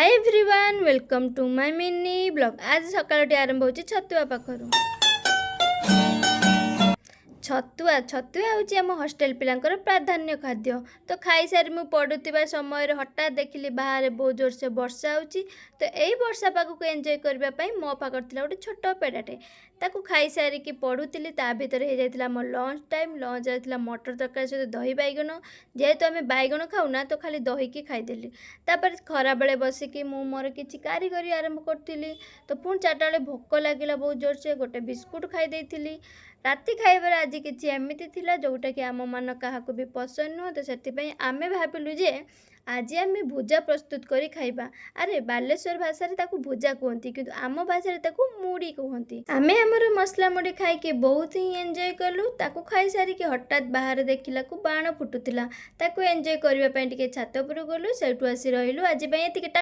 Hi everyone, welcome to my mini vlog. ଆଜି ସକାଳଟି ଆରମ୍ଭ ହେଉଛି ଛତୁଆ ପାଖରୁ। ଛତୁଆ, ଛତୁଆ ହେଉଛି ଆମ ହଷ୍ଟେଲ ପିଲାଙ୍କର ପ୍ରାଧାନ୍ୟ ଖାଦ୍ୟ। ତ ଖାଇସାରି ମୁଁ ପଢ଼ୁଥିବା ସମୟରେ ହଠାତ୍ ଦେଖିଲି ବାହାରେ ବହୁତ ଜୋରସେ ବର୍ଷା ହେଉଛି। ତ ଏଇ ବର୍ଷା ପାଗକୁ ଏନ୍ଜୟ କରିବା ପାଇଁ ମୋ ପାଖରେ ଥିଲା ଗୋଟେ ଛୋଟ ପେଡ଼ାଟେ। ତାକୁ ଖାଇସାରିକି ପଢ଼ୁଥିଲି। ତା ଭିତରେ ହେଇଯାଇଥିଲା ଆମ ଲଞ୍ଚ ଟାଇମ୍। ଲଞ୍ଚ ହେଇଥିଲା ମଟର ତରକାରୀ ସହିତ ଦହି ବାଇଗଣ। ଯେହେତୁ ଆମେ ବାଇଗଣ ଖାଉନା, ତ ଖାଲି ଦହିକି ଖାଇଦେଲି। ତାପରେ ଖରାବେଳେ ବସିକି ମୁଁ ମୋର କିଛି କାରିଗରୀ ଆରମ୍ଭ କରିଥିଲି। ତ ପୁଣି 4ଟା ବେଳେ ଭୋକ ଲାଗିଲା ବହୁତ ଜୋରସେ, ଗୋଟେ ବିସ୍କୁଟ ଖାଇ ଦେଇଥିଲି। ରାତି ଖାଇବାରେ ଆଜି କିଛି ଏମିତି ଥିଲା ଯେଉଁଟାକି ଆମମାନ କାହାକୁ ବି ପସନ୍ଦ ନୁହଁ। ତ ସେଥିପାଇଁ ଆମେ ଭାବିଲୁ ଯେ ଆଜି ଆମେ ଭୁଜା ପ୍ରସ୍ତୁତ କରି ଖାଇବା। ଆରେ, ବାଲେଶ୍ୱର ଭାଷାରେ ତାକୁ ଭୁଜା କୁହନ୍ତି, କିନ୍ତୁ ଆମ ଭାଷାରେ ତାକୁ ମୁଢ଼ି କୁହନ୍ତି। ଆମେ ଆମର ମସଲା ମୁଢ଼ି ଖାଇକି ବହୁତ ହିଁ ଏନ୍ଜୟ କଲୁ। ତାକୁ ଖାଇସାରିକି ହଠାତ୍ ବାହାରେ ଦେଖିଲାକୁ ବାଣ ଫୁଟୁଥିଲା। ତାକୁ ଏନ୍ଜୟ କରିବା ପାଇଁ ଟିକେ ଛାତ ଉପରକୁ ଗଲୁ, ସେଇଠୁ ଆସି ରହିଲୁ। ଆଜି ପାଇଁ ଏତିକି।